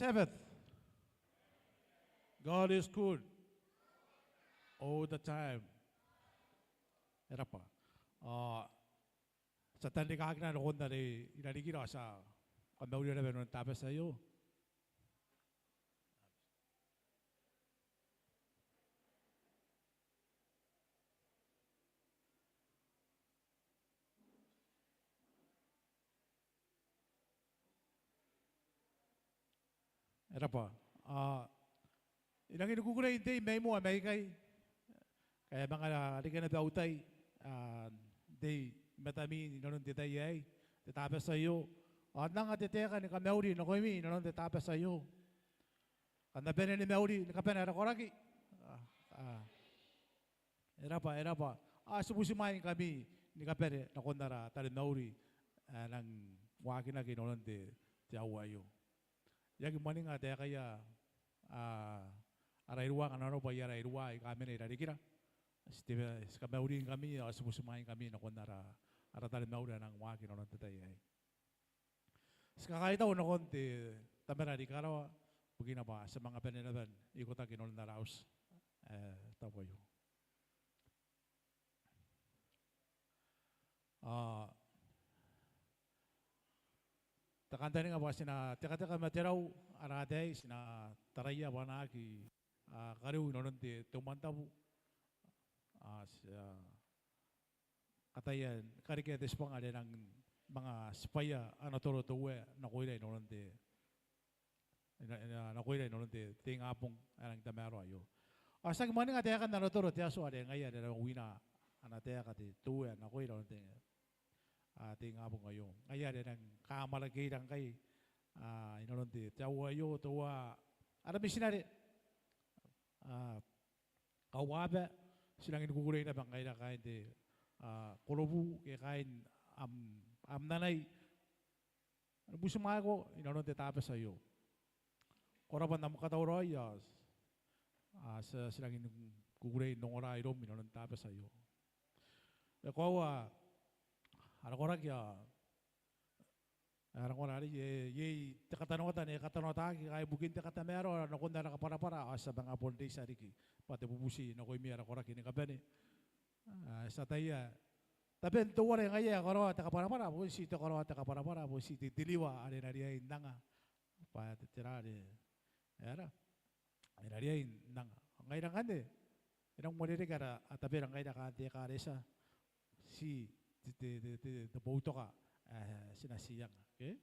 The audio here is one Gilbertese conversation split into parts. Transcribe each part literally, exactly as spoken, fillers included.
Sabbath. God is good. All the time. E rab'a. Ao ti a tanrikakina nakon are irarikira, ti a kamauria naba inanon te Tabati aio. E rab'a. Ao I rangi ni kukurei n tei mai moa mai ikai, ngkai e a manga reke naba au tai, ao n tei i matami inanon te tai aei, te Tabati aio. Ao N nang anga te taeka ni kamauri nakoimi inanon te Tabati aio. Kam na bane ni mauri ni kabane ara koraki. Ao, ao E rab'a, e rab'a. Ao ti butimwaeingkami ni kabane nakon ara taromauri ae nang waakinaki inanon te, te aoa aio. I aki mwaninga taekaia, a, ara iruwa, ngkana arona bwa iai ara iruwa aika mena irarikira. Ti te, ti kamauringkami ao ti butimwaeingkami nakon ara, ara taromauri ae nang waaki inanon te tai aei. Ti kakaitau nakon te Tamara are i karawa, bukina bwa ti a manga bane naba n ikotaki inanon ara auti ae tabu aio. Ao te kantaninga bwa ti na tekateka ma te rau ara ataei, ti na taraia bwa a na aki, a, kariu inanon te, te umwantabu. A, ti, a, kataia ni karekea te tibwanga are e nang manga tibwaia ana toro te Uea nakoira inanon te, ina, ina, nakoira inanon te, te ingabong ae nang tamaroa aio. Ao ti aki mwaninga taekan ana toro te Atua are ngaia are e nang wina ana taeka te, te Uea nakoira inanon te, a, te ingabong aio. Ngaia are e nang kaamwarakeira ngkai, a, inanon te, te aoa aio, teuae ara mitinare, a, Kauaba, ti rangi ni kukurei naba ngaira kaain te, a, korobu ke kaain am, am nanai. Ni butimwaeko inanon te Tabati aio. Ko rabwa n am katauraoi, a, ti, ti rangi ni kukurei n ongora iroum inanon te Tabati aio. E koaua ara koraki, a, Ara koraki arei, e, iai te katanoata ane e katanoataki ibukin te katamaroa nakon ara kabwarabwara, ao ti a manga bon reitia riki bwa te bubuti nakoimi ara koraki ni kabane. A, ti ataia, taben teuare ngaia e karaoa te kabwarabwara, bon ti te karaoa te kabwarabwara, bon ti te deliver are e na riai n anga. Bwa te, tera are, e aera? E na riai n anga. Ngaira ngkanne, e nang uarereke ara, a, tabera ngaira kaain te ekaretia, ti, te, te, te, te, te boutoka, e, ti na ti anga, okay?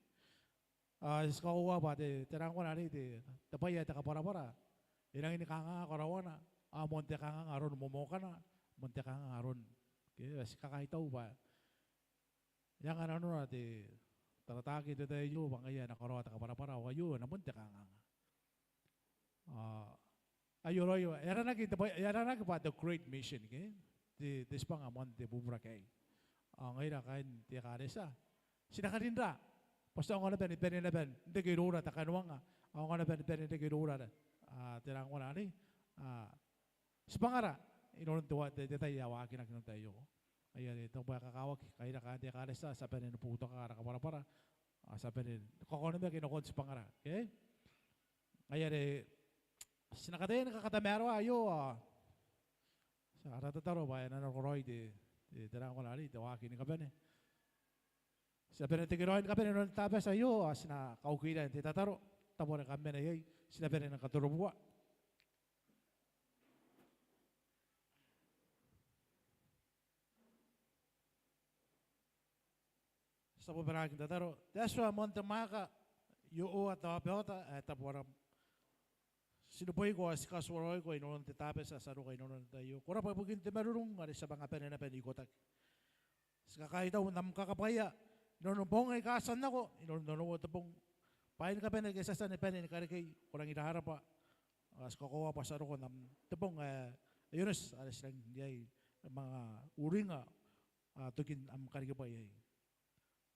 A, ti kakoaua bwa te, te rangona arei, te, te bwai ae te kabwarabwara, e rangi ni kanganga karaoana, ao moan te kanganga aron momokana, moan te kanganga aron, okay? Ti kakaitau bwa e anga nanona te tarataki n te tai aio, bwa ngaia e na karaoa te kabwarabwara, ao aio e na bon te kanganga. A, aio raoi, e aranaki te bwai, e aranaki bwa te Great Mission, ke? Te, te tibwanga moan te bubura aei. Ao ngaira kaain te ekaretia, ti na karin ra, bwa ti aonga naba ni bane naba n reke iroura te kaniwanga, aonga naba ni bane n reke iroura, a, te rangona arei, a, tibwangara inanon te wa-, te, te tai ae waakinaki inanon te tai aio. Ngaia are taabo ae kakawaki, ngaira kaain te ekaretia, ti a bane ni boutoka ara kabwarabwara, a, ti a bane ni kakaonimaki nakon tibwangara, okay? Ngaia are ti na kataia ni kakatamaroa aio, a, ti a, ara tataro bwa e na nakoraoi te, te, te rangona arei, te waaki ni kabane. Ti a bane n tekeraoi ni kabane inanon te Tabati aio, a, ti na kaukira n te tataro, tabo are kam mena iai, ti na bane ni katorobubua. Ti a bobaraaki n tataro. Te Atua ae moan te mwaaka, Iehova te aobaota ae tabuaram. Ti neboiko ao ti katuaraoiko inanon te Tabati ae ti a roko inanon te tai aio. Ko rabwa ibukin te marurung are ti a manga bane naba n ikotaki. Ti kakaitau n am kakabwaia inanon boong aika a tia n nako, inanon onoua te bong. Bwaai ni kabane ake ti a tia ni bane ni karekei, ko rangi n rarabwa. Ao ti kakoaua bwa ti a roko n am te bong ae onoti, are ti rangi n riai ni manga uringa, a, tokin am karikibwai aei.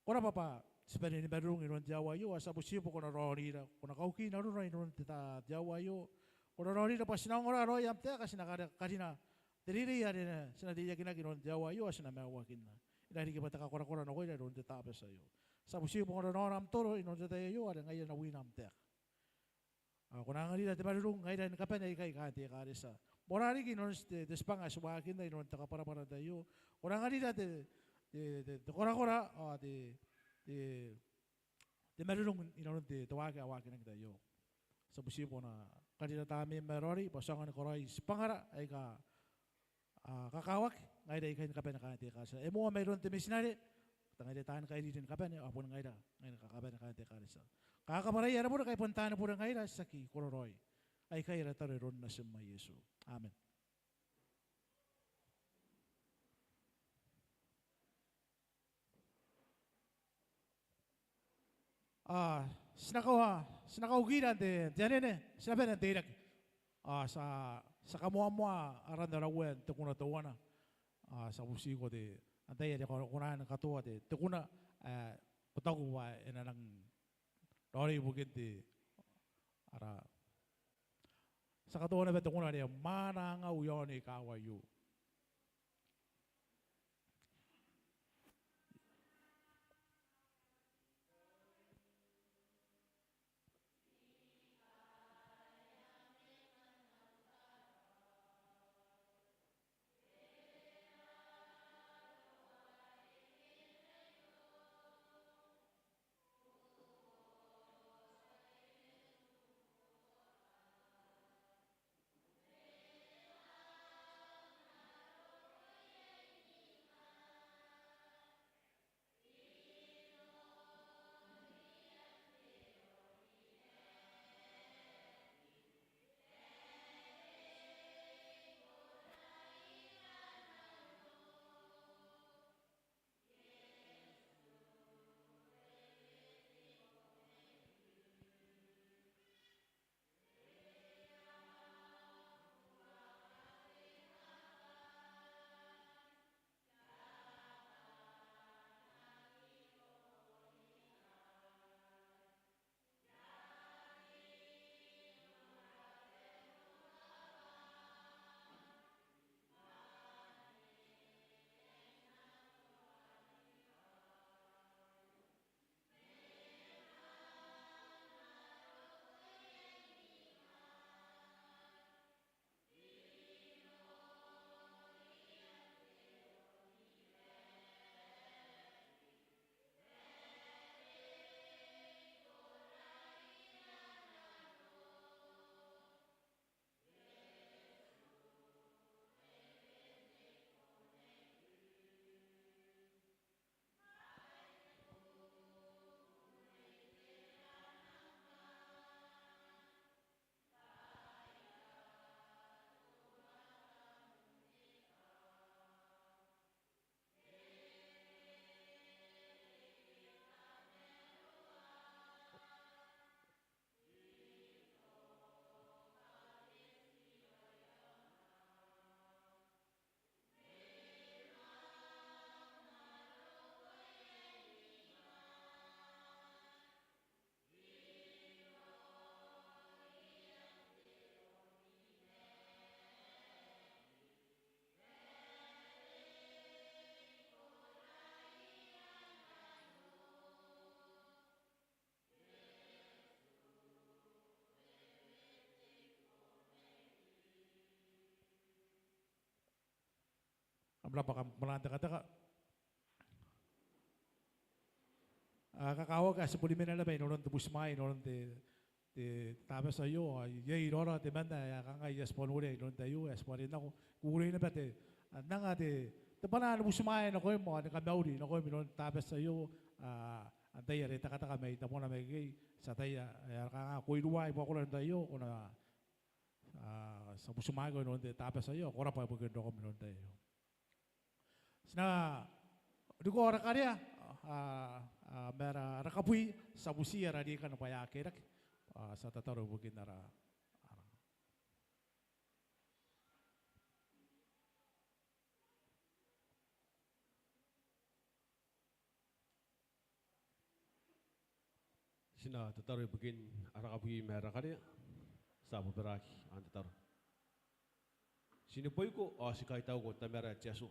Ko rabwa bwa ti bane ni marurung inanon te aoa aio, ao ti a butiko bwa ko na raonira, ko na kauki nanora inanon te ta-, te aoa aio. Ko na raonira bwa ti na ongora raoi am taeka, ti na kare-, karina te reirei are ti na reiakinaki inanon te aoa aio, ao ti na maiuakinna. E na riki bwa te kakorakora nakoira inanon te Tabati aio. Ti a butiko bwa ko na raona am toro inanon te tai aio, are ngaia e na wina am taeka. Ao ko na anganira te marurung ngaira ni kabane aikai kaain te ekaretia. Moarara riki inanon te, te tibwanga ae ti waakinna inanon te kabwarabwara n tai aio. Ko na anganira te, te, te, te korakora ao te, te, te marurung inanon te, te waaki ae waakinaki n tai aio. Ti a butiko bwa ko na karira Tamneim ae raoiroi bwa ti aonga ni karaoi tibwangara aika a kakawaki ngaira aikai ni kabane kaain te ekaretia. E moa mairoun te mitinare, tangaira taani kairiri ni kabane, ao boni ngaira ngaira ni kakabane kaain te ekaretia. Kakabwarai ara bure ngkai bon taani bure ngaira, ti aki kororaoi. Aikai ara tataro iroun Natim ae Iesu. Amen. A, ti na kau, ti na kaukira n te, te anene, ti na bane n teirake. A, ti a, ti a kamoamoa aran ara Uea n te kuna teuana. A, ti a butiko te, antai are ko, ko na kona ni katoa te, te kuna, e, ko taku bwa e na nang raoiroi ibukin te, ara, ti a katoa naba te kuna are Mwanangau i aon te kaawa aio. Kam rabwa, kam bane n tekateka. A, kakawaki, a, ti boni mena naba inanon te butimwaea inanon te, te Tabati aio, a, iai raora temanna ae kangai a tibwa noria inanon te tai aio, a tibwa rin nako. I kukurei naba te, a, n anga te, te bwanaa ni butimwaea nakoim ao ni kamauri nakoim inanon te Tabati aio, a, antai are e tekateka mai tabona mai ikekei, ti ataia, a, ara kanga koiruai bwa ko na n tai aio, ko na A, ti a butimwaeko inanon te Tabati aio, ko rabwa ibukin rokom inanon te tai aio. Ti na riko ara karea, a, a, ma ara, ara kabwi, ti a buti ara rikana bwa e a kerake, a, ti a tataro ibukin ara, ara Ti na tataro ibukin ara kabwi ma ara karea. Ti a bobaraki n tataro. Ti neboiko ao ti kaitauko Tamara ae te Atua,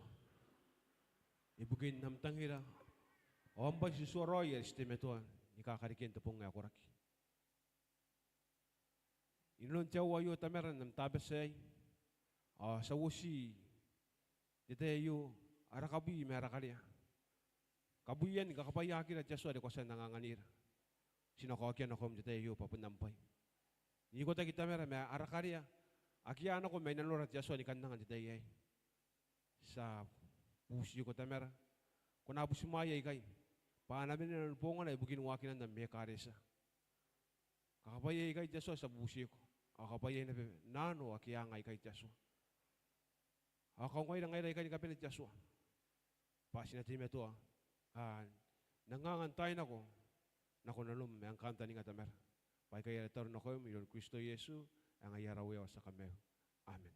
ibukin am tangira ao am bwai ae tutuo raoi ae ti teimatoa ni kakarekean te bong ae koraki. Inanon te aoa aio Tamara n am Tabati aei, ao ti a uoti n te tai aio ara kabwi ma ara karea. Kabwian kakabwaiaakira te Atua are ko a tia n anganganira. Ti na kaokia nakoim n te tai aio bwa bon am bwai. N ikotaki Tamara ma ara karea ake a nako mai nanora te Atua ni kan anga n te tai aei. Ti a butiko Tamara, ko na butimwaea ikai bwa a na mena ni bongana ibukin waakinan am ekaretia. Kakabwaia ikai te Atua, ti a butiko. Ao kakabwaia naba naano ake a anga ikai te Atua. Ao kaungaira ngaira ikai ni kabane te Atua, bwa ti na teimatoa n anganga n taai nako, nako nanom ma am kantaninga Tamara. Bwa aikai ara tataro nakoim inanon Kristo Iesu ae ngaia ara Uea ao ti a kamaiu. Amen.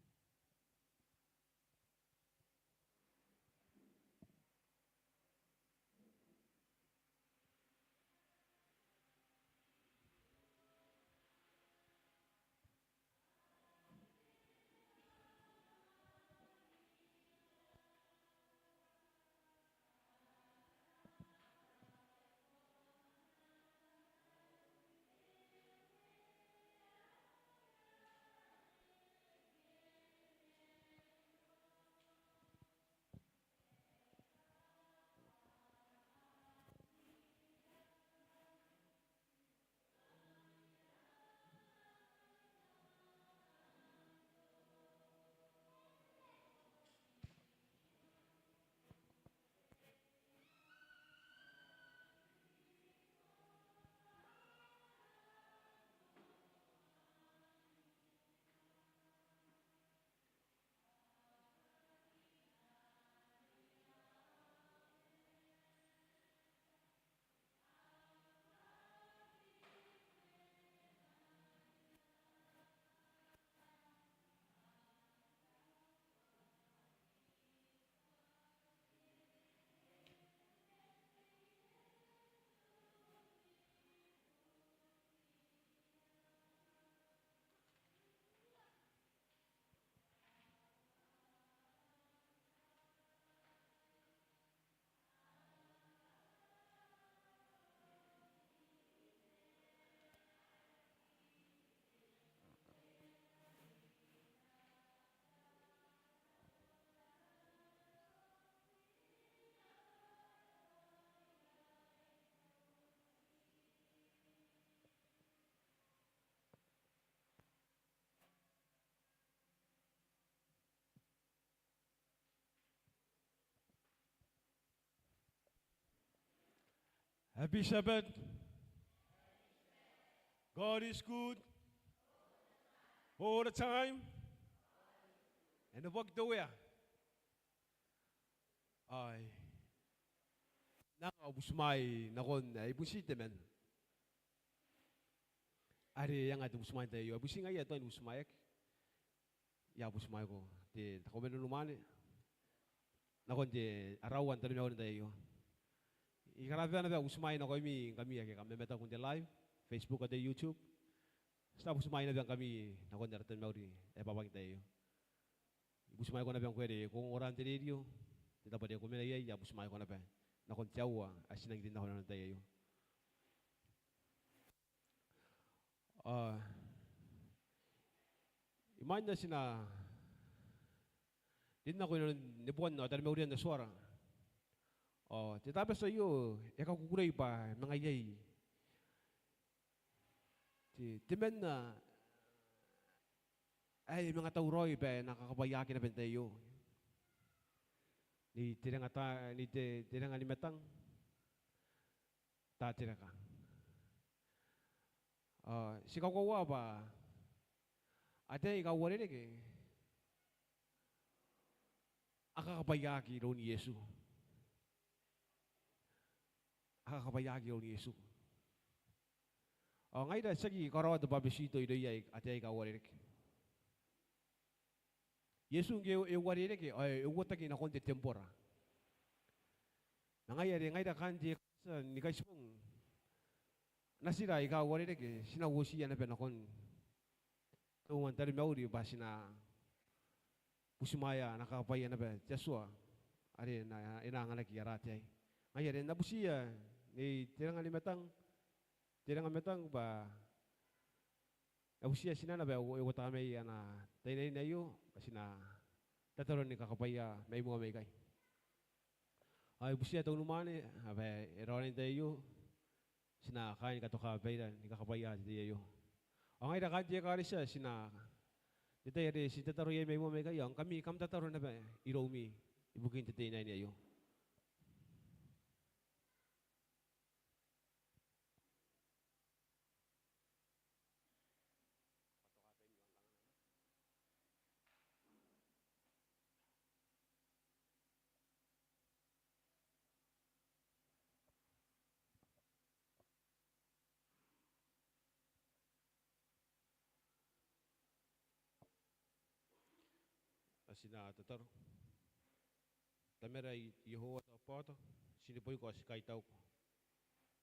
Happy Sabbath. God is good. All the time. And the work the way. Ai. Nang au butimwai nakon, ai buti temanna are e anga te butimwai n te tai aio. Ai buti ngaia tao ni butimwaeaki. I a butimwaeko te takomenne unimwaane nakon te araua n taromauri n te tai aio. I karababa naba au butimwai nakoimi ngkami ake kam mamataku n te live, Facebook ao te YouTube. Ti a butimwai naba ngkami nakon ara taromauri ae bwabwaki n te tai aio. I butimwaeko naba ngkoe are ko ongora n te rerio, te tabo are ko mena iai, I a butimwaeko naba nakon te aua ae ti nangi rin nako inanona n te tai aio. Ao imwain ae ti na rin nako inanon neboan ao taromaurian Atuara, ao te Tabati aio e kakukurei bwa e manga iai te, temanna ae e manga tauraoi bwa e na kakabwaiaaki naba n te tai aio. Nei Terenga ta, nei Te, Terenga ni Matang, Tatereka. Ao ti kakoaua bwa ataei aika uarereke a kakabwaiaaki iroun Iesu. A kakabwaiaaki iroun Iesu. Ao ngaira ti aki karaoa te bwabetito irouia ataei aika uarereke. Iesu ngke e uarereke ao e uotaki nakon te tembora. Ma ngaia are ngaira kaain te ekaretia ni Kaitibong, natira aika uarereke ti na uotiia naba nakon te unga n taromauri bwa ti na butimwaea ana kakabwaia naba te Atua are e na, e na anganaki ara ataei. Ngaia are N na butiia nei Terenga ni Matang, Terenga Matang bwa E butiia tinana bwa e uota mai ana tai n aine aio bwa ti na tataro ni kakabwaia mai moa maikai. Ao e butiia te unimwaane bwa e raona n te tai aio ti na kaaini katoka baira ni kakabwaia te tai aio. Ao ngaira kaain te ekaretia ti na, n te tai are ti tataro iai mai moa maikai, ao ngkami kam tataro naba iroumi ibukin te tai n aine aio. Ao ti na tataro. Tamara Iehova Taobaoto, ti neboiko ao ti kaitauko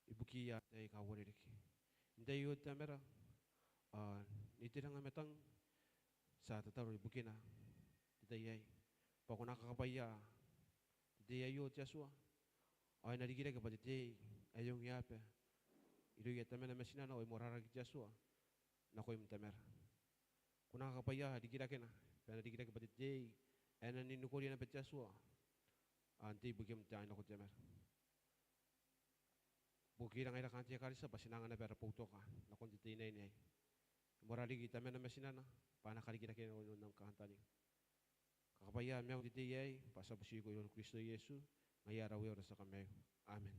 ibukiia ataei aika uarereke n te tai aio. Tamara, ao n iterangamatang ti a tataro ibukina n te tai aei bwa ko na kakabwaia te tai aio te Atua, ao e na rikirake bwa te tai ae ongeaba irouia Tamana ma Tinana ao e moarara riki te Atua nakoim Tamara. Ko na kakabwaia rikirakena bwa e na rikirake bwa te tai ae e na ninikoria naba te Atua, ao n tei ibukim te aine nako Tamara. Buokiira ngaira kaain te ekaretia bwa ti na anga naba ara boutoka nakon te tai n aine aei. E moarara riki Tamana ma Tinana bwa a na karikirakea oin am kantaninga. Kakabwaia maium n te tai aei bwa ti a butiko iroun Kristo Iesu, ngaia ara Uea ao ara tia Kamaiu. Amen.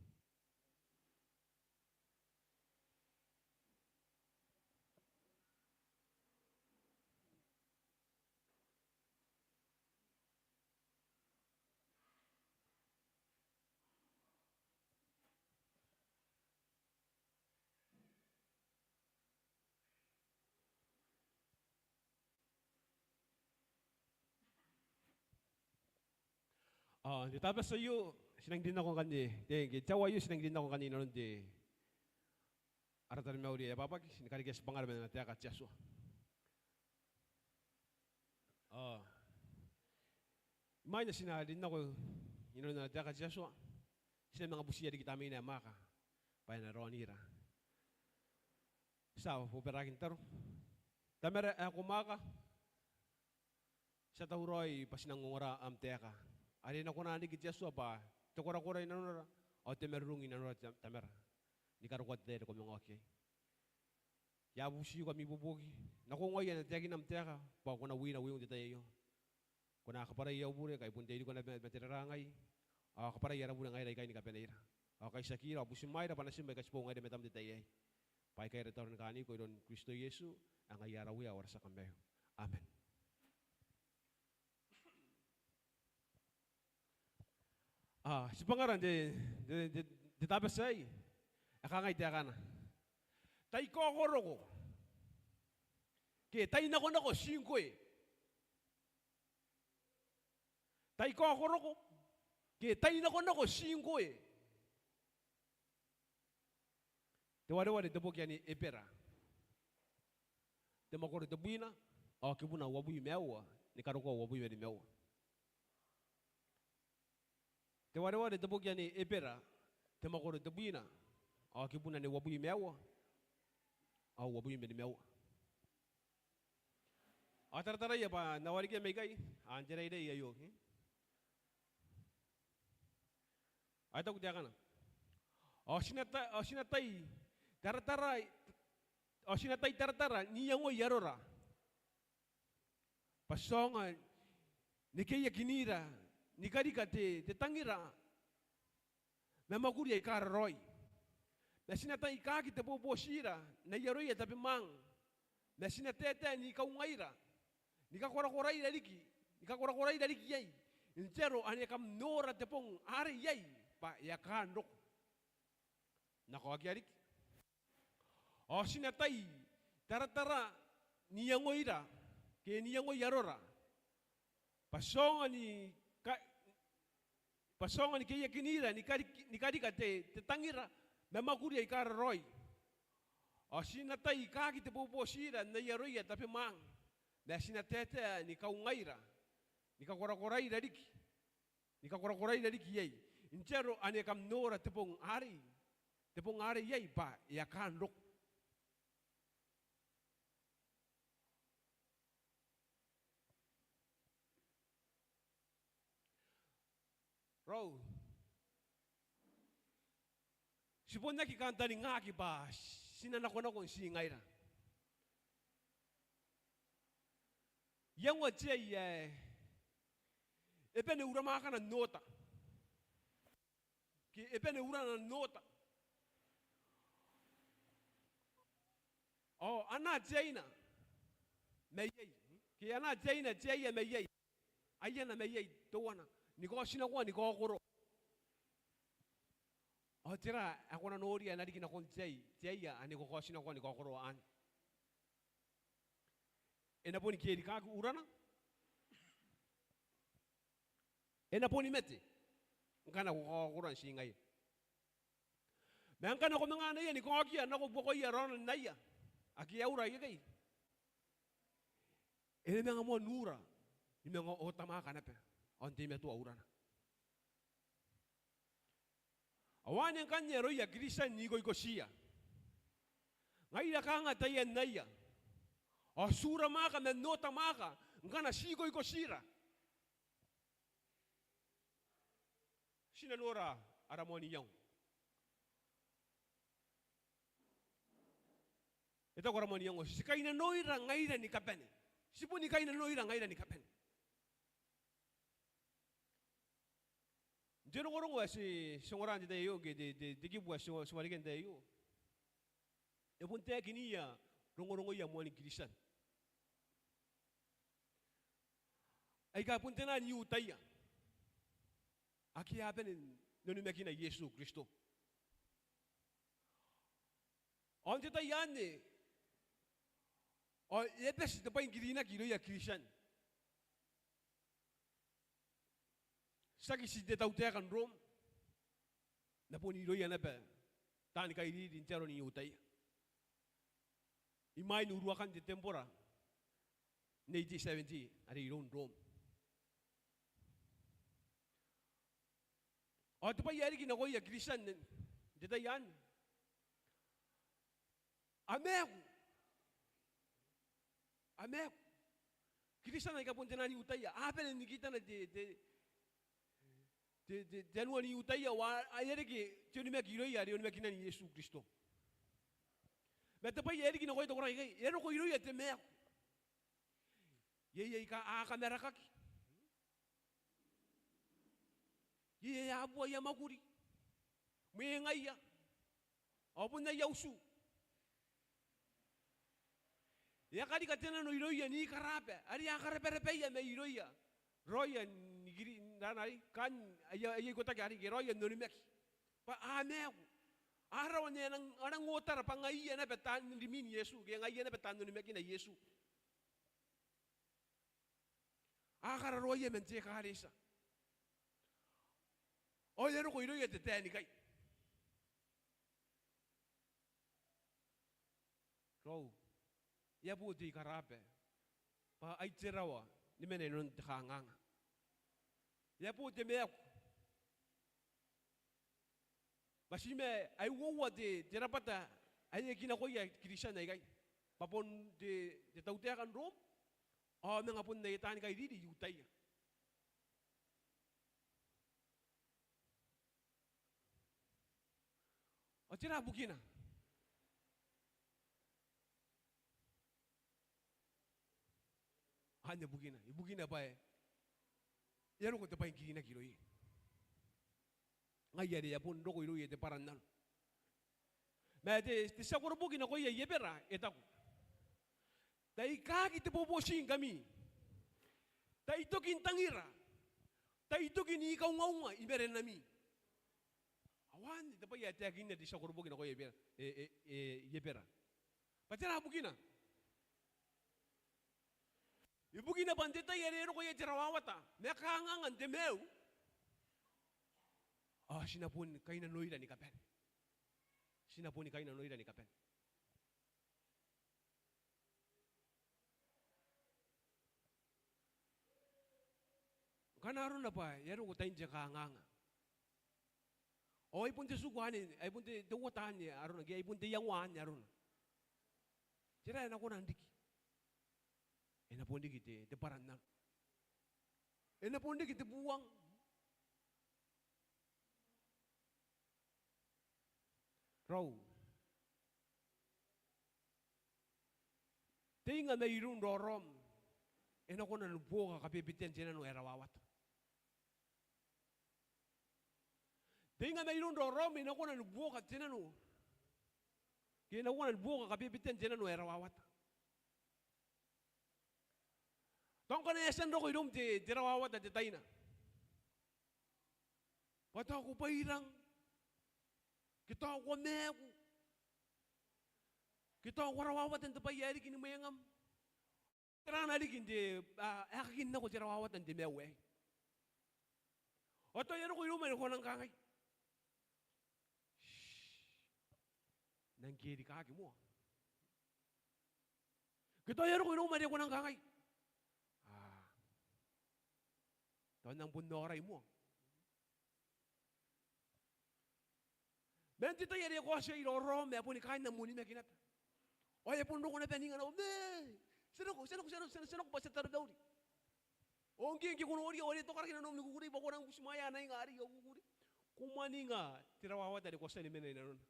Ao n te Tabati aio ti nang rin nako ngkanne, te, te aoa aio ti nang rin nako ngkanne inanon te, ara taromauri ae abwabwaki ni karekea tibwangara man ana taeka te Atua. Ao imwain ae ti na rin nako inanon ana taeka te Atua, ti na manga butiia riki tamneina ae mwaaka bwa e na raonira. Ti a bobaraaki n tataro. Tamara ae ko mwaaka, ti a tauraoi bwa ti nang ongora am taeka are e na kona n riki te Atua bwa te korakora i nanora ao te marurung i nanora, Tamara, ni karokoa te tai are ko manga oki iai. I a butiko am ibuobuoki nakoiu ngkai n taekina am taeka bwa ko na wina wiu n te tai aio. Ko na kabwarai au bure ngkai bon te iriko naba ma te rara ngai, ao kabwarai ara bure ngaira ikai ni kabaneira, ao kaitiakiira ao butimwaeira bwa natim aika ti boou ngaira i matam n te tai aei. Bwa aikai ara tataro ni kaaniko iroun Kristo Iesu ae ngaia ara Uea ao ara tia Kamaiu. Amen. Ao tibwangara n te, te, te, te Tabati aei e kangai taekana: Tai kaokoroko ke tai nakonako ti ngkoe. Tai kaokoroko ke tai nakonako ti ngkoe. Te wareware te boki ae Ebera, te mwakoro tebwina ao kibuna uabwi ma aua ni karokoa uabwi ma nimaua. Te wareware te boki ae Ebera, te mwakoro tebwina ao kibuna uabwi ma aua ao uabwi ma nimaua. Ao tarataraia bwa N na wareka mai ikai, ao n te rairaki aio, ao e taku taekana: Ao ti na ta-, ao ti na tai taratara, ao ti na tai taratara n iangoi arora, bwa ti aonga ni keiakinira ni karika te, te tangira ma mwakuri aika raraoi. Ma ti na tai kaaki te bobotira n ai aroia tabemwaang. Ma ti na taetae ni kaungaira, ni kakorakoraira riki, ni kakorakoraira riki iai, n te aro ane kam nora te bong are iai bwa e a kaan roko. N na kaokia riki. Ao ti na tai taratara n iangoira ke n iangoi arora, bwa ti aonga ni ka-, bwa ti aonga ni keiakinira ni kari-, ni karika te, te tangira ma mwakuri aika raraoi. Ao ti na tai kaaki te bobotira n ai aroia tabemwaang. Ma ti na taetae ni kaungaira, ni kakorakoraira riki, ni kakorakoraira riki iai, n te aro ane kam nora te bong arei, te bong are iai bwa e a kaan roko. Raou. Ti bon aki kantaningaaki bwa ti na nakonako n ti ngaira. Iangoa te ai ae e bane uramwaakana n oota. Ke e bane urana n oota. Ao anaa te aina mai iai. Ke anaa te aina te aia mai iai. Aiana mai iai teuana ni kaotinakoa ni kaokoroa. Ao tera ae ko na noria ae na riki nakon te ai, te aia ane ko kaotinakoa ni kaokoroa anne? E na boni kerikaaki urana. E na boni mate ngkana ko kaokoroa n ti ngaia. Ma ngkana ko manga anaia ni kaokia nako buakoia raona n aia ake a ura ikekei, e na manga moa n ura ni manga ootamwaaka naba ao n teimatoa urana. Ao anne ngkanne aroia Kristian n ikoikotiia. Ngaira kanga taian aia ao ti uramwaaka man ootamwaaka ngkana ti ikoikotira. Ti na nora ara moan iango. E taku ara moan iango, ti kainnanoira ngaira ni kabane. Ti boni kainnanoira ngaira ni kabane. N te rongorongo ae ti, ti ongora n te tai aio, ke te, te, te kibu ae ti, ti warekia n te tai aio, e bon taekiniia rongorongoia moani Kristian aika bon te naan I-Iutaia ake a bane n onimakina Iesu Kristo. Ao n te tai anne ao e a bati te bwai ni kirinaki irouia Kristian. Tiaki ti te tautaeka n Rom, ma bon irouia naba taani kairiri n te aro n I-Iutaia imwain uruakan te tembora n eighty seventy are iroun Rom. Ao te bwai ae riki nakoia Kristian n te tai anne, a maaku. A maaku. Kristian aika bon te naan I-Iutaia a bane ni kitana te, te, te, te, te anua n I-Iutaia ao a, a, e a reke te onimaki irouia are onimakinan Iesu Kristo. Ma te bwai ae riki nakoia te koraki aikai, e a roko irouia te maaku. Iai aika a kamarakaki. Iai aia abua aia mwakuri, mwengaia, ao bon aia utu. E a karika te nano irouia n ikaraaba are a karabarabaia mairouia raoia ni kiri, n rana are kaain aia, aia ikotaki are ke raoia n onimaki. Bwa a maaku. A rawa n a nang, a nang otara bwa ngaiia naba taan rimin Iesu, ke ngaiia naba taan onimakina Iesu. A kararoaia man te ekaretia. Ao e a roko irouia te taenikai. Raou, e a bo te ikaraaba bwa ai te rawa ni mena inanon te kanganga. E a bo te maaku. Ma ti ma ai uoua te, te rabwata ae e kinakoia Kristian aikai. Bwa bon te, te tautaeka n Rom, ao manga bon aia taani kairiri I-Iutaia. Ao tera bukina? Anne bukina, ibukina bwa e a roko te bwai ni kirinaki irouia. Ngaia are e a bon roko irouia te bwarannano. Ma te, te tia koroboki nakoia I-Ebera e taku, tai kaaki te boboti ngkami, tai toki n tangira, tai toki n ikaungaunga i marenami. Ao anne te bwai ae taekinna te tia koroboki nakoia I-Ebera, e, e, e, I-Ebera. Bwa tera bukina? Ibukina bwa n te tai are e roko iai te rawawata ma kanganga n te maiu, ao ti na boni kainnanoira ni kabane. Ti na boni kainnanoira ni kabane. Ngkana arona bwa e a roko tain te kanganga, ao ai bon te tiku anne, ai bon te, te uota anne arona, ke ai bon te iangoa anne arona. Tera ae na kona n riki? E na bon riki te, te bwarannano. E na bon riki te buang. Raou. Te inga mairoun raoraom e na kona ni buoka kabebetean te nano ae rawawata. Te inga mairoun raoraom e na kona ni buoka te nano, ke e na kona ni buoka kabebetean te nano ae rawawata. Tao ngkana e a tia n roko iroum te, te rawawata te taina, bwa tao ko bwairang, ke tao ko maaku, ke tao ko rawawata n te bwai ae riki ni mwengam. Tera ae na riki n te, a, aekakin nako te rawawata n te maiu aei? Ao tao e a roko iroum are ko nang kangai, "Shh, nang kerikaki moa." Ke tao e a roko iroum are ko nang kangai, "A, tao N nang bon aorai moa." Man te tai are e kaoti iai raoraom ae boni kaain am onimaki naba. Ao e a bon roko naba n inga nako, "Me, ti a nako, ti a nako, ti a nako, ti a nako, ti a nako bwa ti a tarotauri." Ao ngke, ngke ko noria ao are e tokaraki nanom ni kukurei bwa ko nang butimwaea ana inga arei ao kukurei. Ko mwaninga te rawawata are ko a tia ni mena i nanona.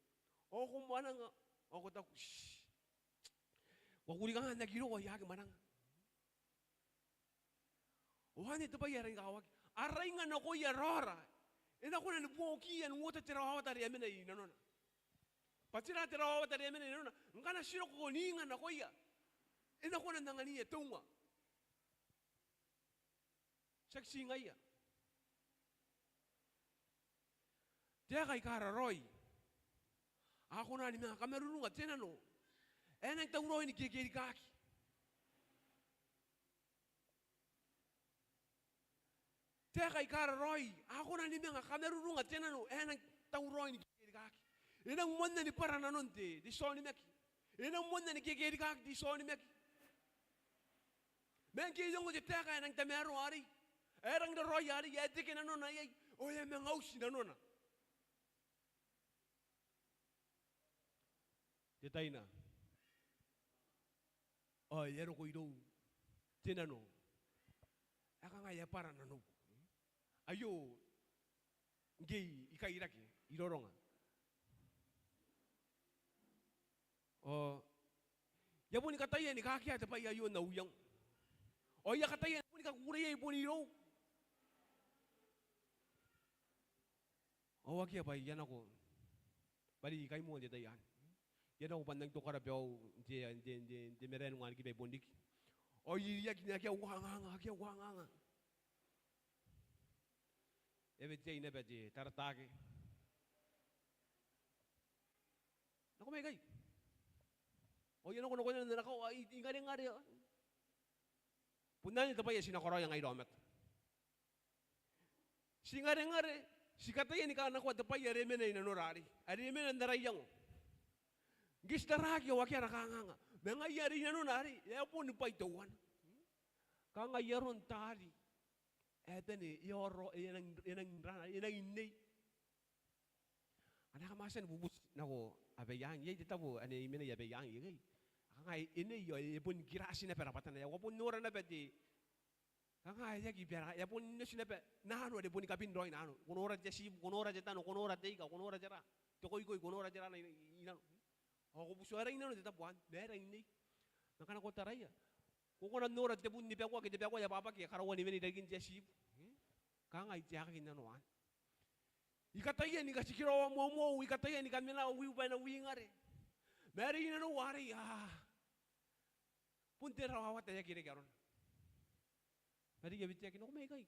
Ao ko mwananga, ao ko taku, "Shh, wakurikanga n aki roko, I aki mwananga." Ao anne te bwai ae rangi ni kakawaki. Ara inga nakoia raora e na kona ni buokiia n uota te rawawata are e a mena i nanona. Bwa tera te rawawata are e a mena i nanona? Ngkana ti roko n inga nakoia, e na kona n anganiia te unga. Tiaki ti ngaia. Taeka aika raraoi a kona ni manga kamarurunga te nano ae nang tauraoi ni kekerikaki. Taeka aika raraoi a kona ni manga kamarurunga te nano ae nang tauraoi ni kekerikaki. E nang moanna ni bwara nanon te, te tia onimaki. E nang moanna ni kekerikaki te tia onimaki. Ma ngke e ongo te taeka ae nang tamaroa arei, ae rangi n raraoi arei, ae teke nanona iai, ao e a manga uti nanona te taina. Ao e a roko irou te nano ae kanga e a bwara nanou. Aio ngke I kairake, I roronga. Ao I a boni kataia ni kakea te bwai aio n au iango. Ao I a kataia ni boni kakukurei iai bon irou. Ao akea bwa I a nako, bwa are I kaimoa n te tai anne. I a nako bwa N nang tokara baiu n te, n te, n te, n te marae ni wanikiba i Bonriki. Ao I iriaki n akea au kanganga, akea au kanganga. E a weteai naba te taratake. Nako mai ikai. Ao I a nako, nako n ana kao, ao I, I ngarengare. Bon anne te bwai ae ti na karaoia ngaira aomata. Ti ngarengare, ti kataia ni kanakoa te bwai are e mena i nanora arei, are e mena n ara iango. Ngke ti taraaki ao akea ara kanganga. Ma ngaia are i nanona arei, e a boni bwai teuana. Kanga ai aron taari ae bane, e oro, e nang, e nang rana, e nang nei. Ngkana kam a tia ni bubuti nako Abaiang, iai te tabo ane I mena i Abaiang ikai. Kanga e nei ao e bon kirati naba rabwatana, ao ko a bon nora naba te, kanga e aki bera, e a bon oti naba nano are boni kabin raoi nano. Ko nora te atibu, ko nora te tano, ko nora te ika, ko nora te ra, te koikoi, ko nora te ra i, i nano. Ao ko buti ao e rangi n nano te tabo anne, ma e rangi n nei. Ma ngkana ko taraia, ko kona n nora te bun ni bakoa ke te bakoa ae abwabwaki ae karaua ni wene i rarikin te atibu. Kanga ai te aekaki n nano anne. I kataia ni katikiraoa moamoau, I kataia ni kamena wiu bwa e na wingare. Ma are i nanou arei, a, bon te rawawata ae aki reke arona. Ma are I a weteaki, nako mai ikai.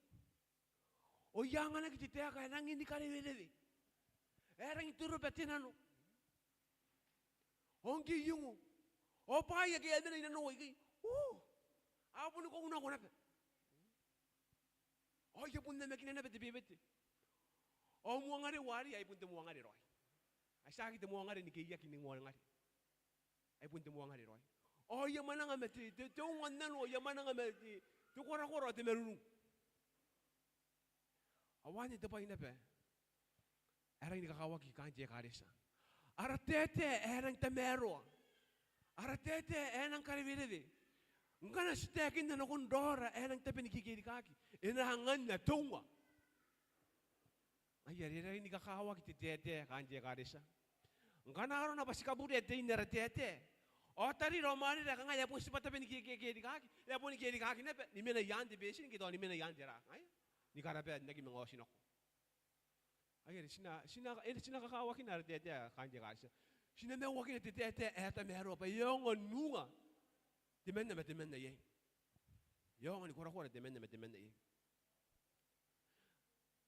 Ao I a anganaki te taeka ae rangi ni karewerewe, ae rangi n toroba te nano. Ao ngke I ongo, ao bwaai ake a mena i nanou aikai, o, a boni kaunako naba. Ao I a bon namakina naba te bebete. Ao moangareu arei ai bon te moangare raoi. Ai tiaki te moangare ni keiaki ni moangare. Ai bon te moangare raoi. Ao I a mwananga ma te, te, te unga n nano, ao I a mwananga ma te, te korakora ao te marurung. Ao anne te bwai naba ae rangi ni kakawaki kaain te ekaretia. Ara taetae ae nang tamaroa, ara taetae ae nang karewerewe, ngkana ti taekinna nakon raora ae nang tabe ni kekerikaki, e na anganna te unga. Ngaia are e rangi ni kakawaki te taetae kaain te ekaretia. Ngkana arona bwa ti kaburea tein ara taetae ao tarira ao mwanera ae kangai e a bon tibwa tabe ni ke, ke, kerikaaki, e a bon kerikaaki naba ni mena i aan te beetin ke tao ni mena i aan te raa, ngaia, ni karaba n aki manga otinako. Ai are ti na, ti na, e, ti na kakawakina ara taetae kaain te ekaretia. Ti na maiuakina te taetae ae tamaroa bwa e aonga n uunga temanna ma temanna iai. E aonga ni korakora temanna ma temanna iai.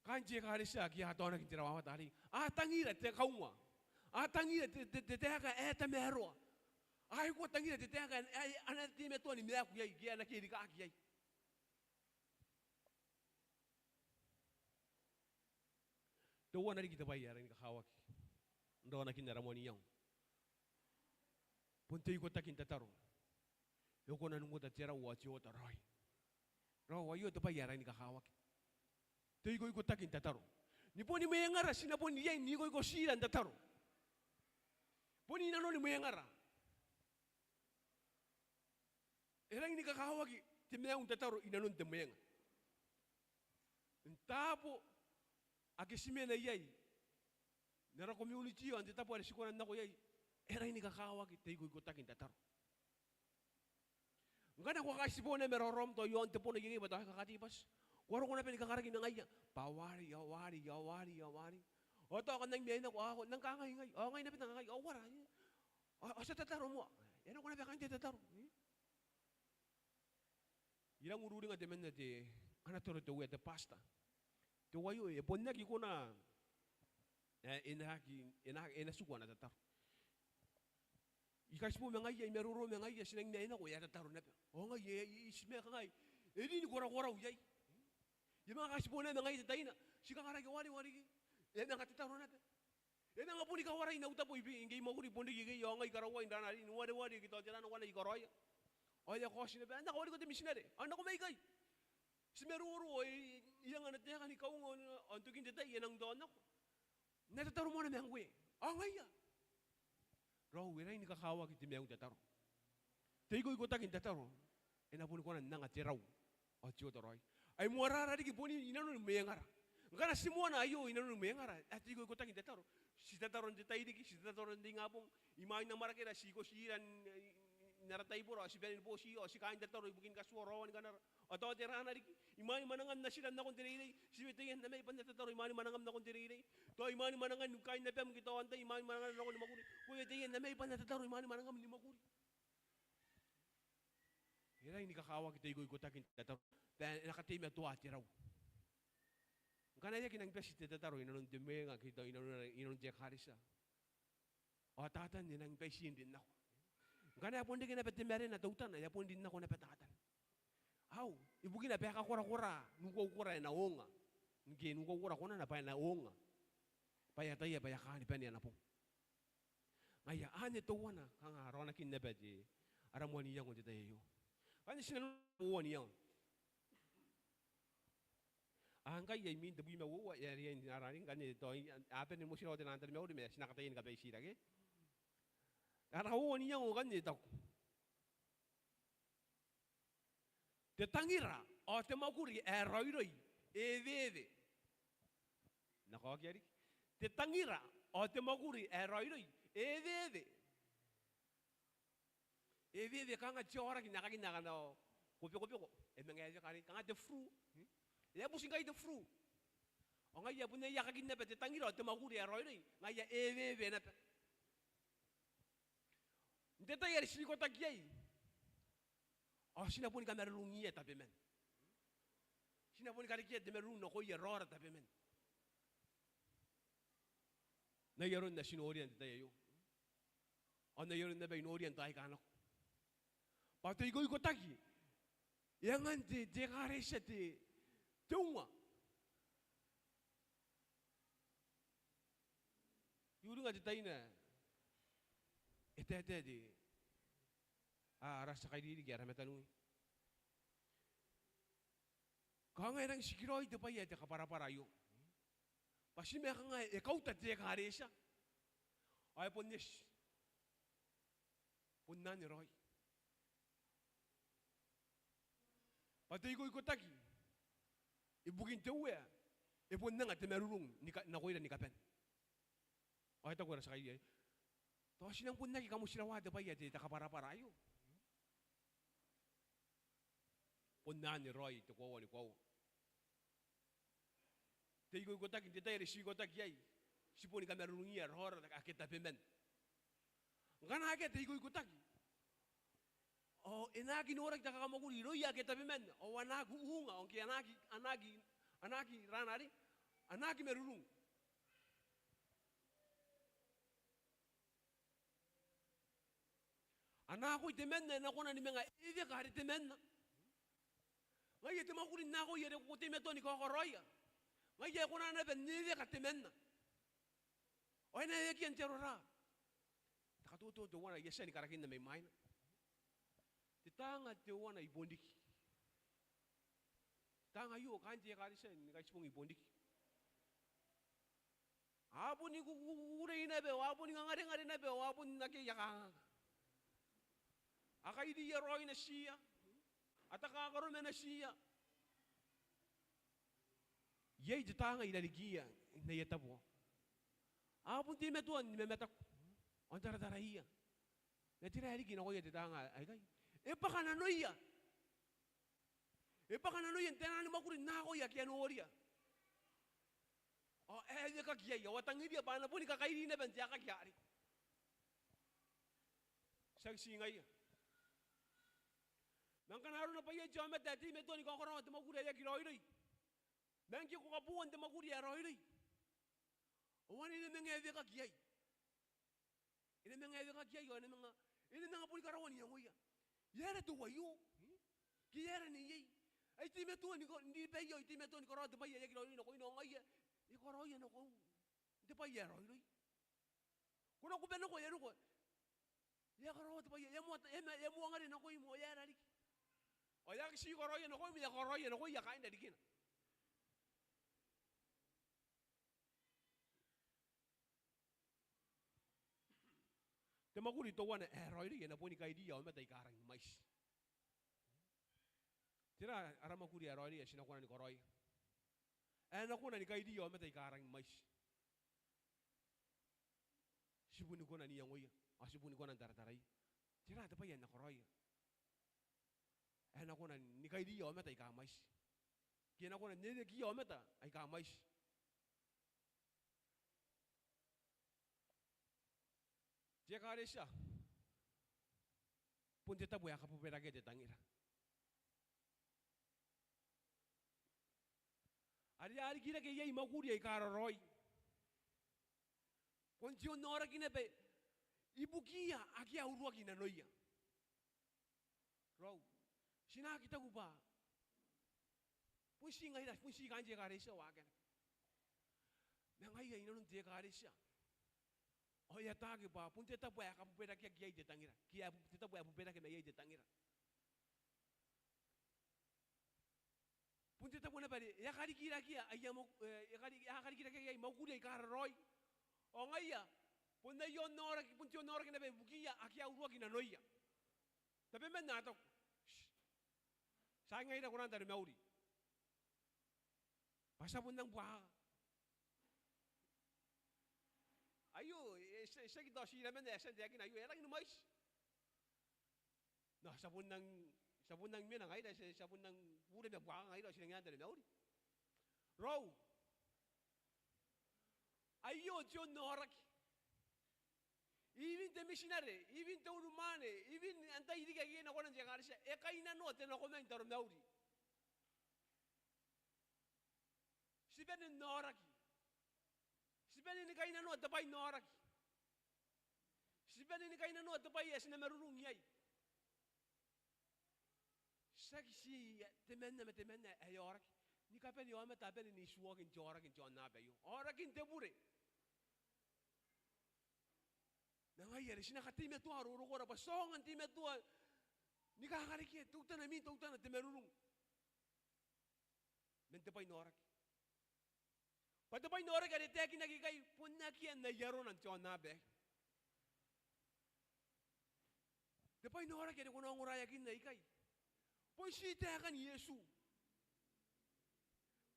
Kaain te ekaretia ake a taonaki n te rawawata arei, a tangira te kaunga, a tangira te, te, te taeka ae tamaroa, a aikoa tangira te taeka ae, ae a na teimatoa ni maaku iai ke a na kerikaaki iai. Teuana riki te bwai ae rangi ni kakawaki n raonakin ara moan iango, bon te ikotaki n tataro. E kona n uota te rau ao te oota raoi. Raou, aio te bwai ae rangi ni kakawaki. Te ikoikotaki n tataro. Ni boni mwengara ti na bon iai n ikoikotira n tataro. Bon inanoni mwengara. E rangi ni kakawaki te maiu n tataro inanon te mwenga. N taabo ake ti mena iai n ara community ao n te tabo are ti kona n nako iai, e rangi ni kakawaki te ikoikotaki n tataro. Ngkana ko a kaitibo naba ma raoraom tao i aon te bono ikekei bwa tao e kakatei bati, ko a roko naba ni kakaraki ma ngaia bwa ao arei, ao arei, ao arei, ao arei. Ao tao ko a nang mai nako, ao ko a nang kangai ngai, ao ngai naba n kangai, ao uara, e, ao, ao ti a tataro moa. E a nako naba kaain te tataro, e. I rang ururinga temanna te, ana toro te Uea, te pastor. Teuaio e bon aki kona, e, e na aki, e na, e na tiku ana tataro. I kaitibo ma ngaia, I maroro ma ngaia, ti nang mai nako, e a tataro naba. Ao ngai, e, I, I, ti manga kangai, e rin korakorau iai. I a manga kaitibo naba ma ngaia te taina, ti kakaraki, ao arei, ao arei, e a manga tataro naba. E a manga boni kawarai n au tabo ibi ngke I mwakuri bon riki ikekei, ao ngai I karaoi n rana arei, n wareware ke tao tera nakoana I karaoia. Ao e a kaoti naba, "N na kawariko te mitinare, ao N nako mai ikai." Ti maroro, ao e, e anga ana taeka ni kaunga, ao n tokin te tai e a nang tao nako. "N na tataro moa ma ngkoe." "Ao ngaia." Raou, e rangi ni kakawaki te maiu n tataro. Te ikoikotaki n tataro e na boni kona n anga te rau ao te oota raoi. Ai moarara riki bon inanoni mwengara. Ngkana ti moana aio inanoni mwengara, ae te ikoikotaki n tataro. Ti tataro n te tairiki, ti tataro n te ingabong, imwain amwarakera ti ikotira n, n ara taibora, ao ti bane ni botiia, ao ti kaain tataro ibukin katuaraoan kanara. Ao tao te rana riki, imwain mwanangam natira nakon te reirei, ti weteia n amai bwa N na tataro imwain mwanangam nakon te reirei. Tao imwain mwanangan kaain abam ke tao antai, imwain mwanangana nakon te mwakuri, ko weteia n amai bwa N na tataro imwain mwanangam ni mwakuri. E rangi ni kakawaki te ikoikotaki n tataro bwa e na kateimatoa te rau. Ngkana e aki nang bati te tataro inanon te mwenga ke tao inanon, inanon te ekaretia, ao Tatan e nang bati n rin nako. Ngkana e bon reke naba te marena teutana, e a bon rin nako naba Tatan. Ao ibukina bwa e kakorakora n ukoukora e na onga. Ngke n ukoukora konana bwa e na onga, bwa e ataia bwa e a kaani bane ana bong. Ngaia anne teuana kanga raonakin naba te, ara moan iango n te tai aio. Ngkanne ti na nora uoua n iango. Ao ngkai ai imwin tebwi ma uoua, e a riai n ara ring, ngkanne tao a bane ni motirawa te naan taromauri ma ti na kataia ni kabaitira ke. Ara uoua n iango ngkanne e taku: Te tangira ao te mwakuri ae raoiroi e eweewe. N na kaokia riki. Te tangira ao te mwakuri ae raoiroi e eweewe. E eweewe kanga te aoraki n aekakin aika a na kobekobeko. E manga ewe kanga te flu. Hmm? E a buti ngkai te flu. Ao ngaia bon aekakin naba te tangira ao te mwakuri ae raoiroi, ngaia e eweewe naba. N te tai are ti ikotaki iai, ao ti na boni kamarurungia tabeman. Ti na boni karekea te marurung nakoia raora tabeman. N ai aron ae ti noria n te tai aio, ao n ai aron naba ae I noria n taai aika nako, bwa te ikoikotaki e angan te, te ekaretia te, te unga. I uringa te taina ae taetae te, a, ara tia kairiri ke ara mataniwi. Kanga e rangi n tikiraoi te bwai ae te kabwarabwara aio. Bwa ti manga kanga e kauta te ekaretia ao e bon eti, bon anne raoi. Bwa te ikoikotaki ibukin te Uea e bon anga te marurung ni ka, nakoira ni kabane. Ao e taku ara tia kairiri aei, Tao ti nang bon aki kamotirawa te bwai ae te kabwarabwara aio. Bon anne raoi te koaua ni koaua. Te ikoikotaki, n te tai are ti ikotaki iai, ti boni kamarurungia raora ake tabeman. Ngkana akea te ikoikotaki, ao e na aki noraki te kakamwakuri irouia ake tabeman, ao a na aki uunga, ao ngke a na aki, a na aki, a na aki rana are, a na aki marurung. A na akoi temanna ae na kona ni manga eweka are temanna. Ngaia te mwakuri n akoi are ko teimatoa ni kakaraoia. Ngaia e kona naba n eweka temanna. Ao e na ewekia n te aro ra. Te katoto teuana ae I a tia ni karakinna mai mwaina. Te taanga teuana i Bonriki. Taanga aio kaain te ekaretia ni Kaitibong i Bonriki. A boni kukurei naba, a boni ngangarengare naba, a bon akea kanganga. A kairiia raoi natiia, a takakaro ma natiia. Iai te taanga i rarikiia n aia tabo. A bon teimatoa ni mamataku ao n tarataraia. Ma tera ae riki nakoia te taanga aikai? E bwaka nanoia. E bwaka nanoia n te anga ni mwakuri n akoi ake a noria. Ao e ewekaki iai, ao a tangiria bwa a na boni kakairi naba n te aekaki arei. Tiaki ti ngaia. Ma ngkana arona bwa iai te aomata ae teimatoa ni kakaraoa te mwakuri ae aki raoiroi, ma ngke ko kabooa n te mwakuri ae raoiroi, ao ane e na manga ewekaki iai. E na manga ewekaki iai, ao e na manga, e na manga boni karaoan iangoia. E aera teuaio? Ke e aera neiei? Ai teimatoa ni ko, n ribaia ao I teimatoa ni karaoa te bwai ae aki raoiroi nakoina, ao ngaia e karaoia nakoiu n te bwai ae raoiroi. Ko na kuba nako, e a roko, e a karaoa te bwai ae, e a moa, e a moa, e a moa ngare nakoim, ao e aera riki? Ao e aki ti karaoia nakoim, e a karaoia nakoia kaain rarikina. Te mwakuri teuana ae raoiroi e na boni kairiia aomata aika rangi ni mwaiti. Tera ara mwakuri ae raoiroi ae ti na kona ni karaoia ae na kona ni kairiia aomata aika rangi ni mwaiti? Ti boni kona n iangoia ao ti boni kona n tarataraia. Tera te bwai ae N na karaoia ae na kona ni kairiia aomata aika mwaiti, ke e na kona n ewekiia aomata aika mwaiti? Te ekaretia bon te tabo ae kabuberakea te tangira. Are a rikirake iai mwakuri aika raraoi. Bon te onnaoraki naba ibukiia ake a uruaki nanoia. Raou, ti na aki taku bwa bon ti ngaira, bon ti kaain te ekaretia ao akea naba. Ma ngaia i nanon te ekaretia ao e ataaki bwa bon te tabo ae kabuberakeaki iai te tangira, ke ae bu-, te tabo ae buberake mai iai te tangira. Bon te tabo naba are e a karikirakea aia mwa-, e, e kari-, e a karikirakea aia mwakuri aika raraoi. Ao ngaia bon aia onnaoraki, bon te onnaoraki naba ibukiia ake a uruaki nanoia. Tabeman a taku, "Shh, ti a ngaira kona n taromauri bwa ti a bon nang buakaka." Aio, e, e, e tiaki tao ti iraman ae e a tia n taekina aio, e rangi ni mwaiti. Nao, ti a bon nang, ti a bon nang mena ngaira, ti, ti a bon nang bure ma buakaka ngaira, ti rangi n taromauri. Raou, aio te onnaoraki. Even te mitinare, even te unimwaane, even antai riki ake e nako nakon te ekaretia, e kainnanoa te nakomai n taromauri. Ti bane n aoraki. Ti bane ni kainnanoa te bwai n aoraki. Ti bane ni kainnanoa te bwai ae ti na marurung iai. Tiaki ti temanna ma temanna ae aoraki. Ni kabane aomata a bane n ituoaki n te aoraki n te aonnaba aio. Aorakin te bure. Ma ngaia are ti na kateimatoa rorokora bwa ti aonga n teimatoa ni kakarekea teutana, imwin teutana te marurung man te bwai n aoraki. Bwa te bwai n aoraki are taekinaki ikai bon akea n ai arona n te aonnaba aei. Te bwai n aoraki are ko na ongoraeakinna ikai bon ti taekan Iesu.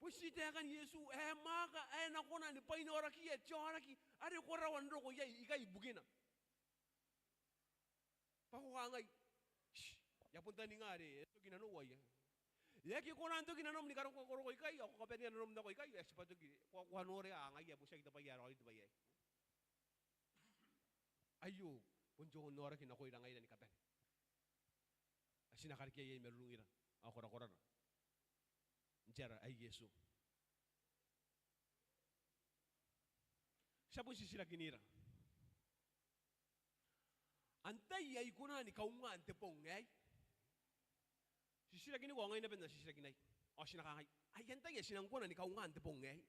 Bon ti taekan Iesu ae mwaaka ae na kona ni bwainaorakiia te aoraki are ko rawa n roko iai ikai ibukina. Bwa ko kangai, "Shh, e a bon taninga are e toki nanou aia." E aki kona n toki nanom ni karokoroko ikai, ao ko kabanea nanom nako ikai, e a tibwa toki. Ko, ko a noria ngaia bon tiaki te bwai ae raoiroi te bwai aei. Aio bon te onnaoraki nakoira ngaira ni kabane. Ao ti na karekea iai marurungira ao korakorara n te ara ae Iesu. Ti a bon titirakinira. Antai ae I kona ni kaunga n te bong aei? Titirakiniko ao ngai naba N na titirakinai. Ao ti na kangai, ai antai ae ti nang kona ni kaunga n te bong aei?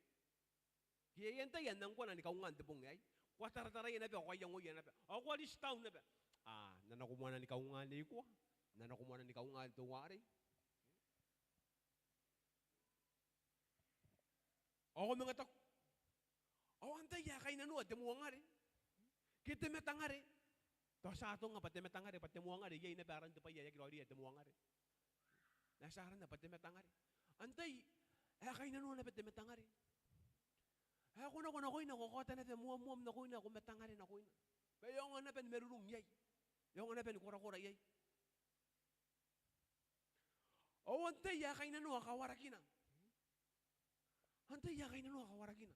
Ke ai antai ae N nang kona ni kaunga n te bong aei? Ko a tarataraia naba, ko a iangoia naba, ao ko a list down naba. A, N na nako moa ni kaunga neikoa. N na nako moa ni kaunga teuarei. Ao ko manga taku, ao antai ae kainnanoa te moang are ke te matang are? Tao ti atonga bwa te matang are, bwa te moang are iai naba aran te bwai ae aki raoiroi ae te moang are. Ma ti aranna bwa te matang are. Antai ae kainnanoa naba te matang are? Ae ko nako nakoina, ko kaota naba moamoam nakoina, ko matang are nakoina. Bwa e aonga naba ni marurung iai. E aonga naba ni korakora iai. Ao antai ae kainnanoa kawarakina? Antai ae kainnanoa kawarakina?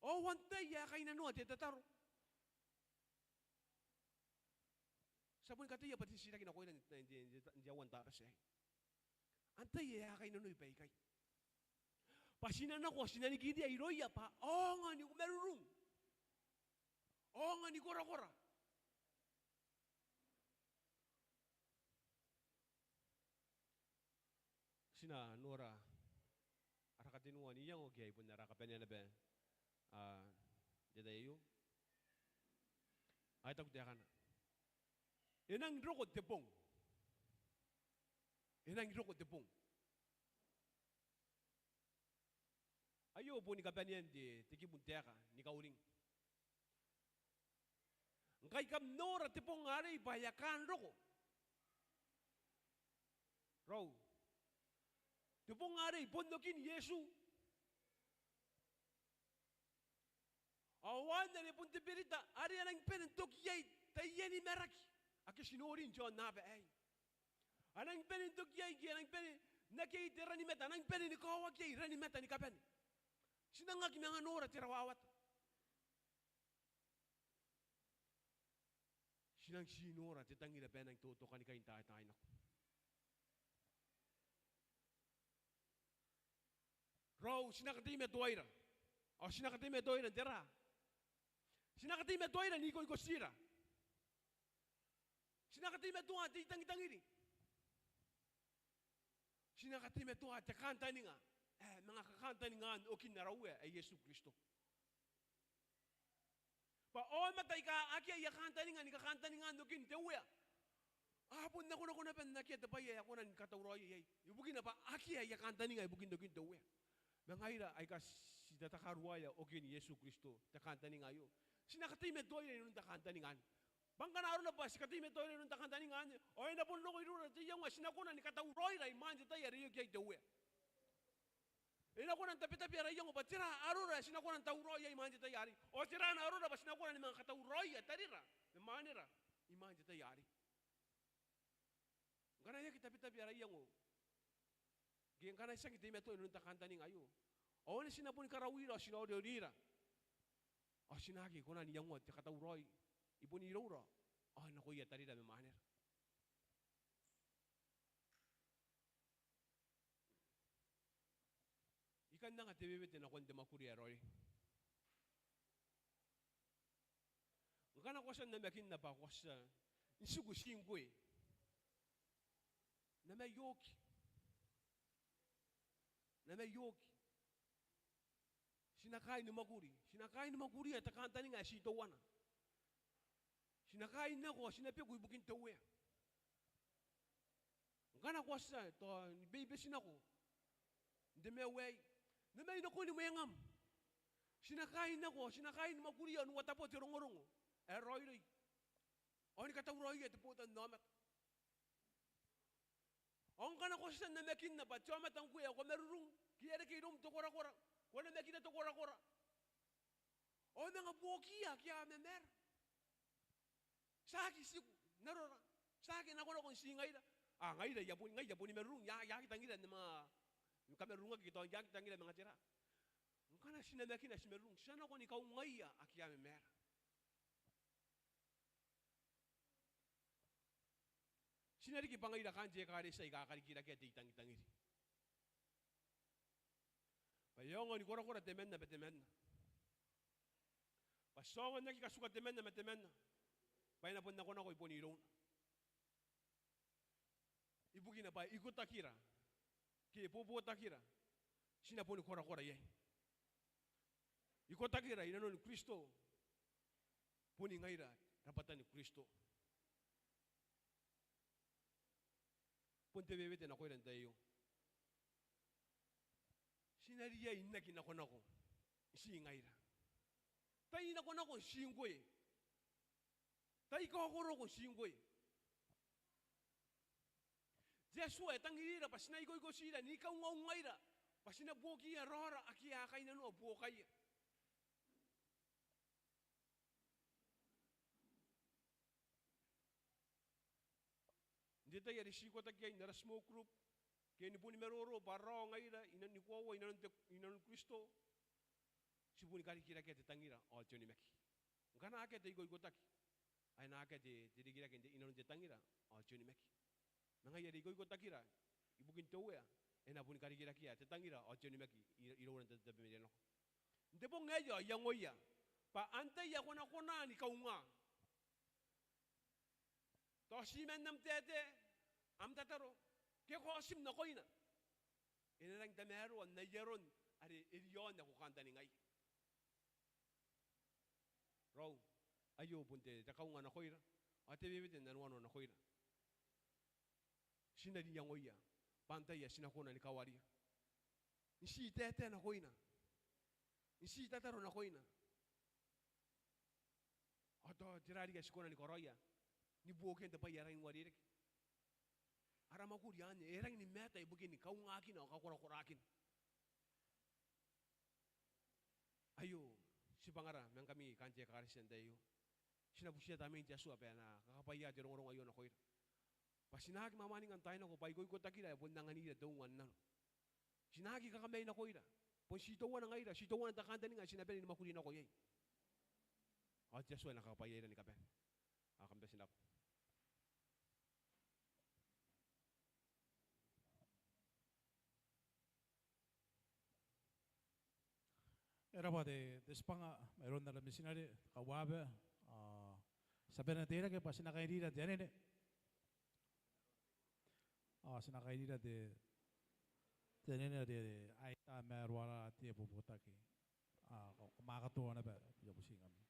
Ao antai ae kainnanoa te tataro? Ti a boni kataia bwa te titiraki nakoira n te, n te, n te, n te aoa n Tabati aei. Antai ae a kainnanoi baikai? Bwa ti na nako, ti na nikiria irouia bwa a aonga ni marurung, a aonga ni korakora. Ti na nora ara katenua n iango ke ai bon ara kabanea naba, a, n te tai aio. Ao e taku taekana: E nang roko te bong. E nang roko te bong. Aio boni kabanean te, te kibu n taeka ni kauring. Ngkai kam nora te bong arei bwa e a kaan roko. Raou, te bong arei bon okin Iesu. Ao anne are bon te berita are a nang bane n toki iai taiani maraki ake ti nori n te aonnaba aei. A nang bane n toki iai ke a nang bane n akea iai te ranimata, a nang bane ni kaoaki iai ranimata ni kabane. Ti nang aki manga nora te rawawata. Ti nang ti nora te tangira bwa e nang totokanikai n taetae nako. Raou, ti na kateimatoaira. Ao ti na kateimatoaira n tera? Ti na kateimatoaira n ikoikotira. Ti na kateimatoa te itangitangiri. Ti na kateimatoa te kantaninga ae manga kakantaningaan okin ara Uea ae Iesu Kristo. Bwa aomata aika akea aia kantaninga ni kakantaningaan okin te Uea, a bon nakonako naba n akea te bwai ae a kona ni katauraoia iai. Ibukina bwa akea aia kantaninga ibukin okin te Uea. Ma ngaira aika ti tatakaruaea okin Iesu Kristo, te kantaninga aio, ti na kateimatoaira inanon te kantaninga anne. Bwa ngkana arona bwa ti kateimatoaira inanon te kantaninga anne, ao e na bon roko iroura te iango ae ti na kona ni katauraoira imwain te tai are e oki iai te Uea. E na kona n tabetabe ara iango bwa tera arora ae ti na kona n tauraoi iai imwain te tai arei. Ao tera arora bwa ti na kona ni manga katauraoia tarira ma mwanera imwain te tai arei. Ngkana e aki tabetabe ara iango, ke ngkana ti aki teimatoa inanon te kantaninga aio, ao anne ti na boni karauira ao ti na oreorira. Ao ti na aki kona n iangoa te katauraoi i bon iroura ao nakoia tarira ma mwanera. I kan anga te wewete nakon te mwakuri ae raoiroi. Ngkana ko a tia n namakinna bwa ko a tia n tiku ti ngkoe, na mai oki. Na mai oki. Ti na kaai ni mwakuri. Ti na kaai ni mwakuria te kantaninga ae ti teuana. Ti na kaai n nako ao ti na beku ibukin te Uea. Ngkana ko a tia tao ni beibeti nako n te maiu aei, na mai nakoni mwengam. Ti na kaai n nako ao ti na kaai ni mwakuria n uatabo te rongorongo ae raoiroi ao ni katauraoia te botannaomata. Ao ngkana ko a tia n namakinna bwa te aomata ngkoe ae ko marurung, ke e a reke iroum te korakora, ko a namakina te korakora, ao manga buokiia ake a mamaara. Ti aki tiku n arora, ti aki nakonako n ti ngaira. A ngaira, I a boni, ngai I a boni marurung, I a, I aki tangira n manga kamarurungaki ke tao I aki tangira manga tera. Ngkana ti namakina ti marurung, ti a nako ni kaungaia ake a mamaara. Ti na riki bwa ngaira kaain te ekaretia aika a karikirakea te itangitangiri. Bwa e aonga ni korakora temanna ma temanna. Bwa ti aonga n aki katuka temanna ma temanna bwa e na bon nakonako i bon irouna. Ibukina bwa ikotakira ke bobotakira ti na boni korakora iai. Ikotakira i nanoni Kristo, boni ngaira rabwatan Kristo. Bon te wewete nakoira n te tai aio. Ti na riai n aki nakonako n ti ngaira. Tai nakonako n ti ngkoe. Tai kaokoroko n ti ngkoe. Te Atua e tangirira bwa ti na ikoikotira ni kaungaungaira bwa ti na buokiia raora ake a kainnanoa buokaia. N te tai are ti ikotaki iai n ara small group ke ni boni maroro bwa raora ngaira i nanoni koaua i nanon te, i nanon Kristo, ti boni karikirakea te tangira ao te onimaki. Ngkana akea te ikoikotaki ao e na akea te, te rikirake n te, i nanon te tangira ao te onimaki. Ma ngaia are ikoikotakira ibukin te Uea e na boni karikirakea te tangira ao te onimaki i, iroura n te, te tabeman nako. N te bong aei ao I iangoia bwa antai ae ko na kona ni kaunga. Tao ti man am taetae, am tataro ke kaotim nakoina e na rangi n tamaroa n ai aron are e riaon ae ko kantaningaia. Raou, aio bon te, te kaunga nakoira ao te wewete n nanoanoa nakoira. Ti na riangoia bwa antai ae ti na kona ni kawaria n ti taetae nakoina, n ti tataro nakoina. Ao tao tera riki ae ti kona ni karaoia ni buokia n te bwai ae rangi n uarereke. Ara mwakuri anne e rangi ni mata ibukin kaungakina ao kakorakorakina. Aio tibwangara ma ngkami kaain te ekaretia n te tai aio. Ti na butiia Tamnein te Atua bwa e na kakabwaia te rongorongo aio nakoira. Bwa ti na aki mwamwaninga n taai nako bwa ikoikotakira ae bon anganira te unga n nano. Ti na aki kakamai nakoira. Bon ti teuana ngaira, ti teuana te kantaninga ae ti na bane ni mwakuri nako iai. Ao te Atua e na kakabwaiaira ni kabane. Ao kam bati n rabwa. E rabwa te, te tibwanga mairoun ara mitinare, kauabe, ao ti a bane n teirake bwa ti na kairira te anene. Ao ti na kairira te, te anene are Aita Maruara Tebobotaki. Ao ko, ko manga katoa naba, I a butingkami.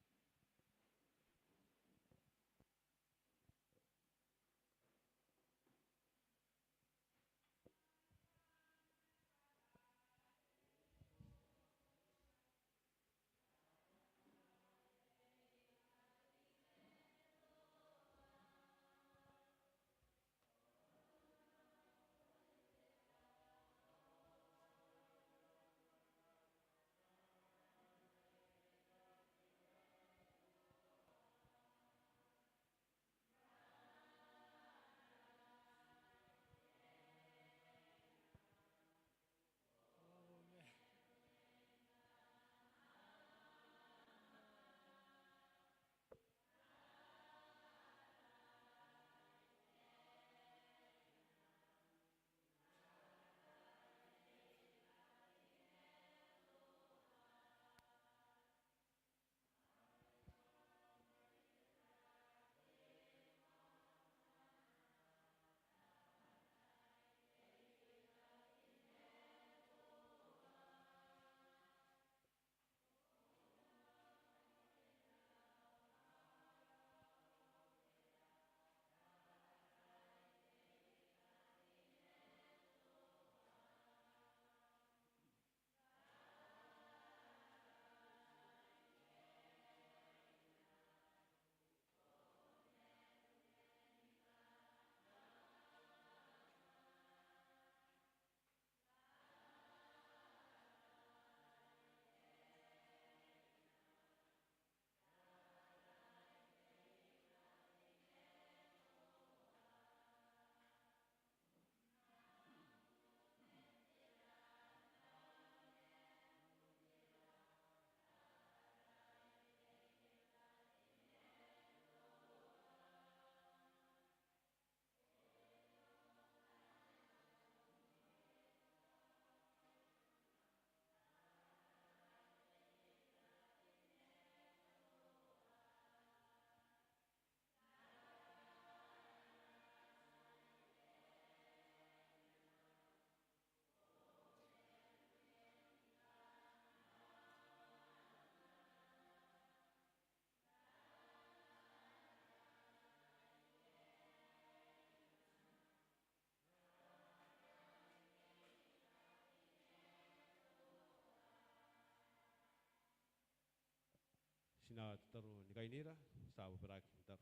N na tataro ni kainira, ti a bobaraaki n tataro.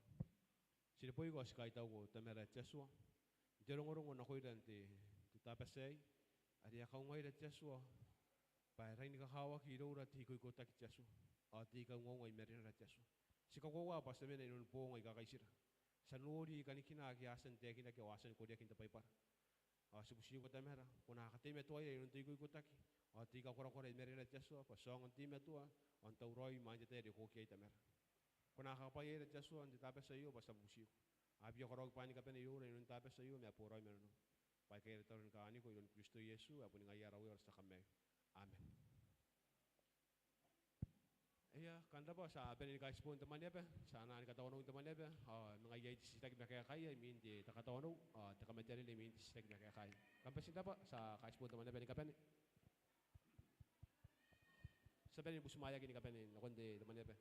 Ti neboiko ao ti kaitauko Tamara te Atua n te rongorongo nakoira n te, te Tabati aei, are e a kaungaira te Atua bwa e rangi ni kakawaki iroura te ikoikotaki te Atua, ao te ikaungaunga i marenara te Atua. Ti kakoaua bwa ti a mena inanon boong aika kaitira. Ti a nori kanikina ake a tia n taekinaki ao a tia ni koreaki n te Baibara. Ao ti butiko Tamara, ko na kateimatoaira inanon te ikoikotaki ao te ikakorakora i marenara te Atua, bwa ti aonga n teimatoa ao n tauraoi imwain te tai are ko oki iai Tamara. Ko na kakabwaiaira te Atua n te Tabati aio bwa ti a bubutiko. A bia karaoaki bwaai ni kabane iroura inanon te Tabati aio ma e boraoi ma nanom. Bwa aikai ara tataro ni kaaniko inanon Kristo Iesu ae boni ngaia ara Uea ao ara tia Kamaiu. Amen. Ia, kam rabwa, ti a bane ni kaitibo n te mwaneaba, ti a na ni katauanau n te mwaneaba, ao manga iai te titiraki ma kaekaia imwin te katauanau, ao te kamatebwai imwin te titiraki ma kaekaia. Kam bati n rabwa, ti a kaitibo n te mwaneaba ni kabane. Ti a bane ni butimwaeaki ni kabane nakon te, te mwaneaba.